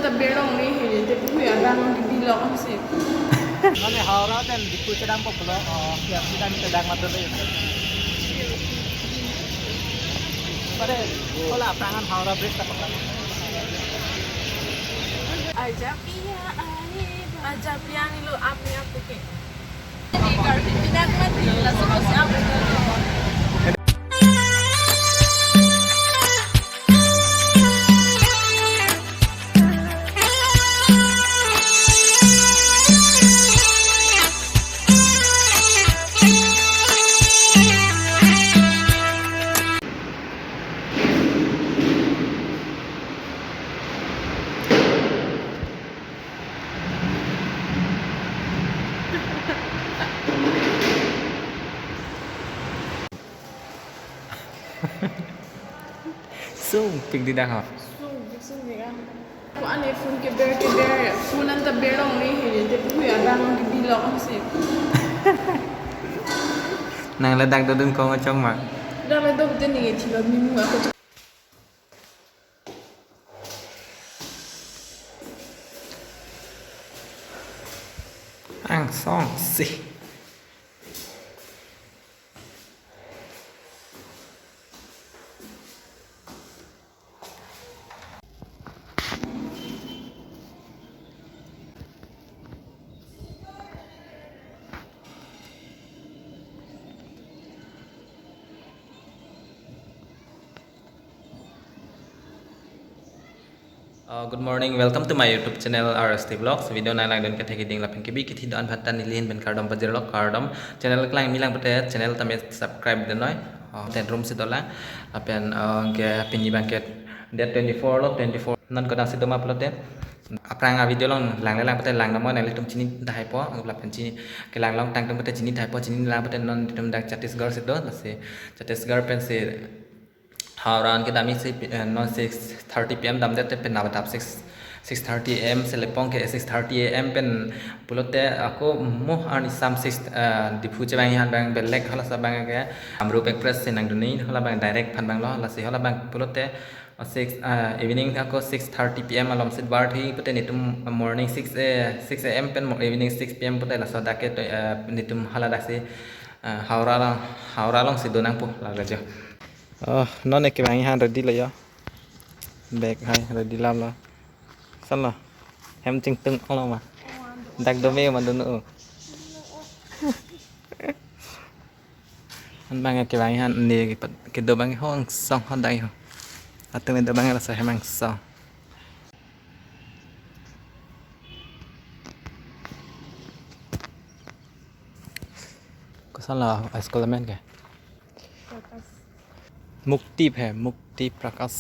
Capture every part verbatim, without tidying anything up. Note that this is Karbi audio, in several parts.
Berong ni he, te pu ya bang di bilong si. Mane Howrah pen Diphu chedampo pulo, oh, ya, chedam chedam matole. Pare, hola aprangan Howrah Bridge ta pakla. Aja pia, aja pia ni lo apni apu ke. Sung pik di dak ha. Sung pik sung pik ah. Ko ane phone keber keber, phone anta berong ni he, te pu ya bang di bilong si. Nang ladak dodun kong achong ma. Dak le dok te ni thilo mimu ako. Angsong si. Uh, good morning, welcome to my YouTube channel R S T Vlogs. Video nang langdun kethek hiding lapen kebi kithi do-an bhat ta neli hin pen kardom pajirlo, kardom. Channel klang milang pute channel tame subscribe de noi. Uh, ten room si dolang. Lapen, uh, ke pini bangke date twenty-four lo, twenty-four. Non kodang si doma pulote. Aphrang a video along langle lang pute lang namo nanglitum chini dahai po. Lapen chini kelang long tangtung pute chini dahai po, chini lang pute non itum dak Chhattisgarh si do. Lasi Chhattisgarh pen si Howrah an kedam si, eh, non six thirty P M damdet te pen nabadap six, six thirty A M si lepong ke six thirty A M pen pulote ako mo arni sam six, eh, Diphu chevang han bang belek hala sa bang ke Kamrup Express si nangdun ni hala bang direct phan bang lo lasi hala bang pulote, eh, six, eh, evening ako six thirty P M alom si bar thi pute netum morning six, eh, six A M pen mo-, evening six P M pute laso dak ke to, eh, netum hala dak si, eh, Howrah along, Howrah along si do nangpo la gajo. Oh, non ke bang han ready lo yo. Bag hai ready lam lo. San lo. Hem chingtung lo ma. Dak dome ma dunu. An bang ke bang han ni ke pat-, kedo bang ho angsong ho dai ho. Atum do bang laso hem angsong. Kosan lo school amen ke? Prakash. Mukti he, Mukti Prakash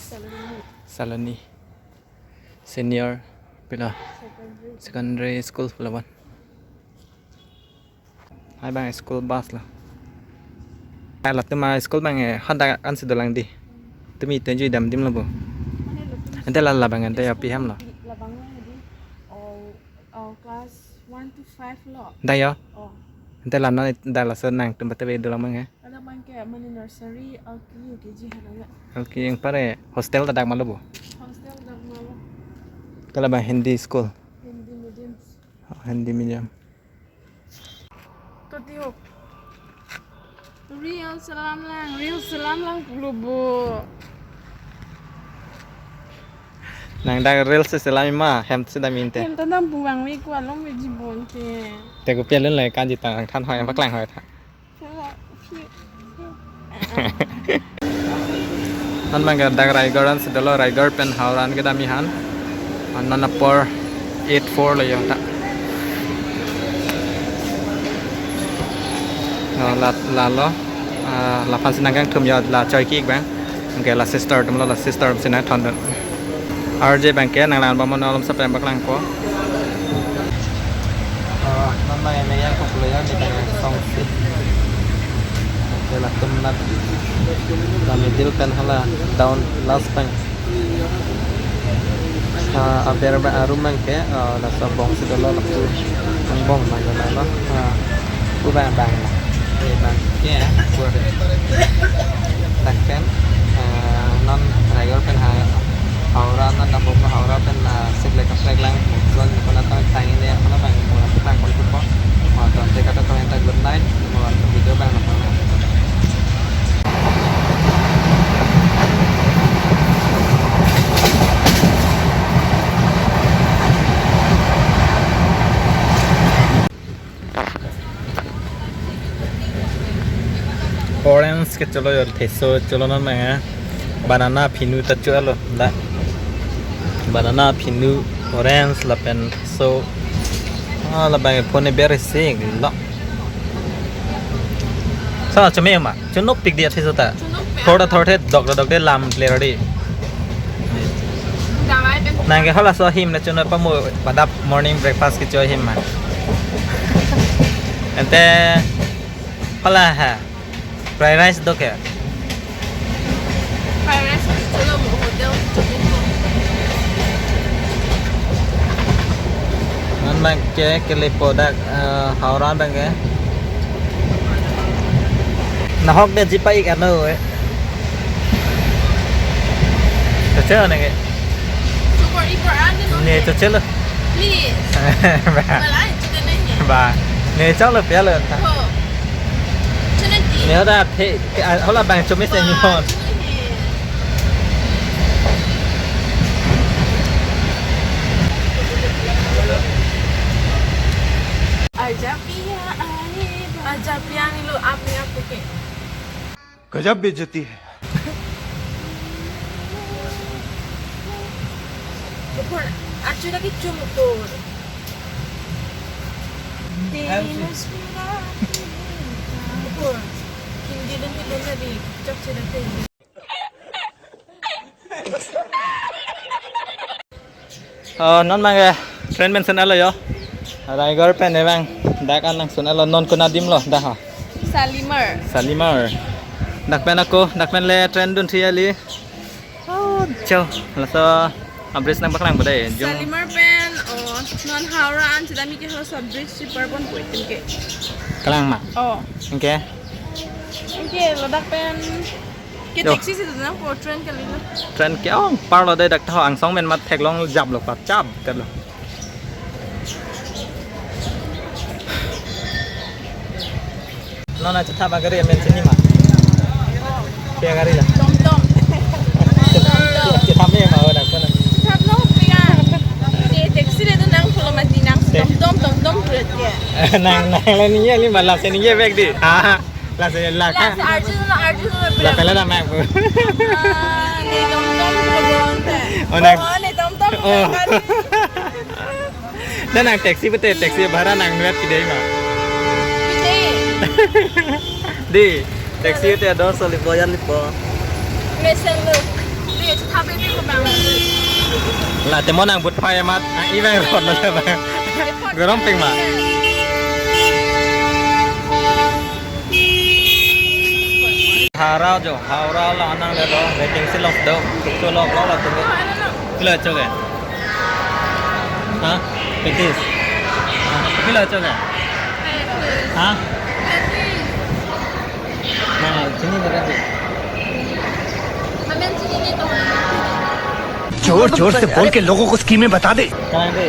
Saloni. Saloni. Senior pilo. Secondary. Secondary school pilo ban. Hai bang school bus lo. Hai latum a school bang, eh, hadak an si dolang di. Tumi tenju dam dim lo bo. Mane latum ante la la bang ante ya school pi hem lo. Labang lo di. Oh, oh, class one to five lo. Dai yo. Oh. Ante la non dai laso nangtum bate be dolang bang he. Ada bang ke mane nursery, L K G, U K G hana ya. L K G yang pare hostel ta dak ma lo bo. Hostel dak ma lo. Kala bang Hindi school. Hindi medium. Oh, Hindi medium. Toti ho. Reel selam lang, reel selam lang pulo bo. Nang dak reel si selam ma, hem si dam inte. Hem ta dam buang we ko along we jibon te. Te ko pialun le kan jitang than hoi, paklang hoi tha. Salah, pi-, Non bang ke dak Raigarh an si dolo, Raigarh pen Howrah an kedam han. An non apor eight four lo yo ta. Oh, la, la lo. Ah, laphan si nangkangthum yo la choi ki bang. Anke la sister atum lo, la sister atum si nangthondun. R J bang ke nang lang bang mo alom sa pen paklang ko. Ah, non bang me yang ko pulo ya ni bang song si. Anke latum nat. La middle pen hala down last bang. Ah, aber bang arum bang ke, ah, laso bong si dolo lapu. Angbong bang dolo lo. Ah, pu bang bang. Eh, bang ke, pu ada. Dak pen, ah, non Raigarh pen ha, Howrah non dambom Howrah pen, ah, Cholo yo, theso cholo non manga. Banana phinu ta cho lo da. Banana phinu, orange lapen so. Ah, labang phone ber sing lo. Sa chome ma. Chunuk pik dia theso ta. Chunuk pik. Thorda thorthe dok dok de lam player di. Damai pen. Nang ke halaso ahim na chunuk pamu padap morning breakfast kecho ahim ma. Ante hala ha. Fried rice do ke? Fried rice cholo mo hotel. Non bang ke kelepo dak, eh, Howrah bang ke. Nahok de jipa ik ano eh. Kacau ne ke. Super, super ano. Ne, kacau lo. Please. Ba. Wala, ito na niya. Ba. Ne, chau lo, pia lo. Ho. Ito na di. Ne, hoda, the, the, ah, hola bang chumi se ni hon. Aja pia, aja pia ni lo, aap ne aap ko ke. गजब बेइज्जती है। Upor, achu lagi chum upor. Tehi muskuraati hai. Upor. Hindi lang, hindi lang, hindi. Chok chila tehi. Oh, non bang ke train pen sun alo yo. Raigarh pen ne bang. Dak an nang sun alo, non konat adim lo dak ha. Shalimar. Shalimar. Dak pen ako, dak pen le train dun thi ali. Oh, cho. Laso a-bridge nangpaklang bodai. Jong. Shalimar pen, oh, non Howrah an chedami ke halaso a-bridge si parbon po itum ke. Kalang ma. Oh. Oke. Oke, ladak pen. Ke yo. Taxi si tu nang po train kali lo. Train ke, oh, parlo dei dak tho angsong men mat theklong jap lo pa chap tel lo. Non na chethap agari amen chini ma. Pia gari la. Tom tom. Tom tom. Chethap me ma ho dak ko na. Chethap lo pia. Ke taxi le tu nang pulo mati nang. Tom tom tom tom pulo dia. Nang nang la ni ye ni ma la se ni ye bag di. Ha. Lasi, lasi. Lasi arju na, arju na. La pela da mak bu. Ah, ne tom tom ko bonte. Oh, nang. Oh, ne tom tom ko. Oh. Kan. Dan nang taxi bete, taxi bhara nang nuat kidei ma. Kidei. Di, taxi bete ador so lipo yan lipo. Mesen lo. Di, tapi pi ko bang. La temo nang but phai amat, ang iwang rot lo bang. Gorom ping ma. Howrah jo, Howrah la anang le lo, waiting si lok do, tu lok lo la tu. Pilo cho ke? Ha? Petis. Ha? Pilo cho ke? Ha? Na, chini berarti. जोर जोर से बोल के लोगों को स्कीमें बता दे। Kalang de.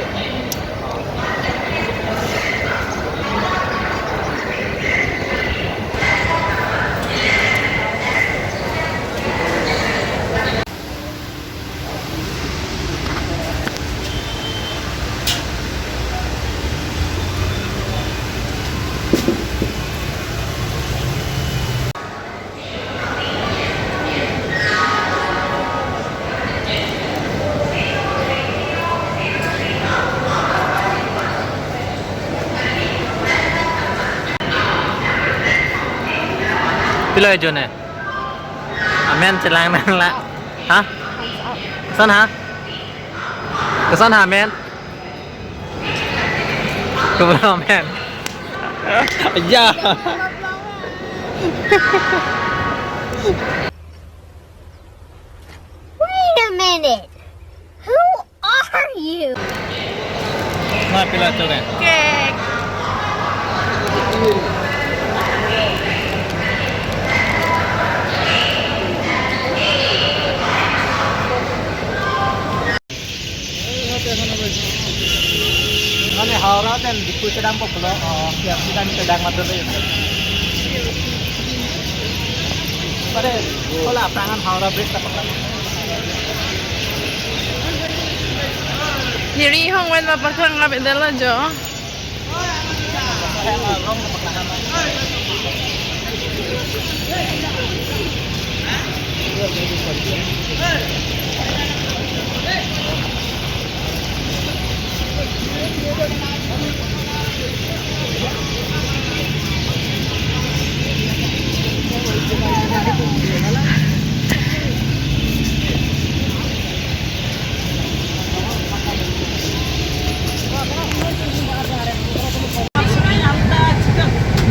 Pilo ejo ne? Amen chelang nang la. Ha? Koson ha? Koson ha amen? Kubro men. Ya. Wait a minute. Who are you? Ma pilo cho ke? Cake. Mane Howrah pen Diphu kedam po pulo, oh, ya, kedam kedam matro le. Pare, hola aprangan Howrah Bridge ta paklang. Neri hong wen ma paklang la bedel lo jo.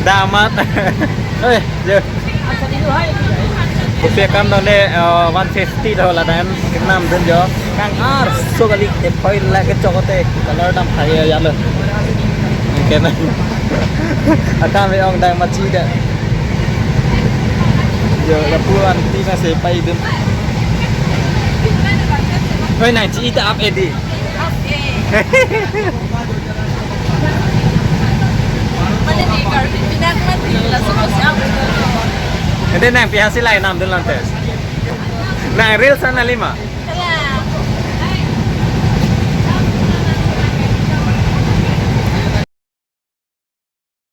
Damat. Eh, jo. Kopi akam done, eh, one fifty do ladak an kenam dun jo. Kang arso kali, eh, poi la kechok te. Color dam khai ya lo. Kena. Akam e ong dang machi da. Jo, lapu anti na se pai dun. Oi, nangchi-i ta ap edi. Mane ni karbi pinak mati, laso ko siap. Ente nang pi hasi lai nam dun lante. Nang reels ana lima.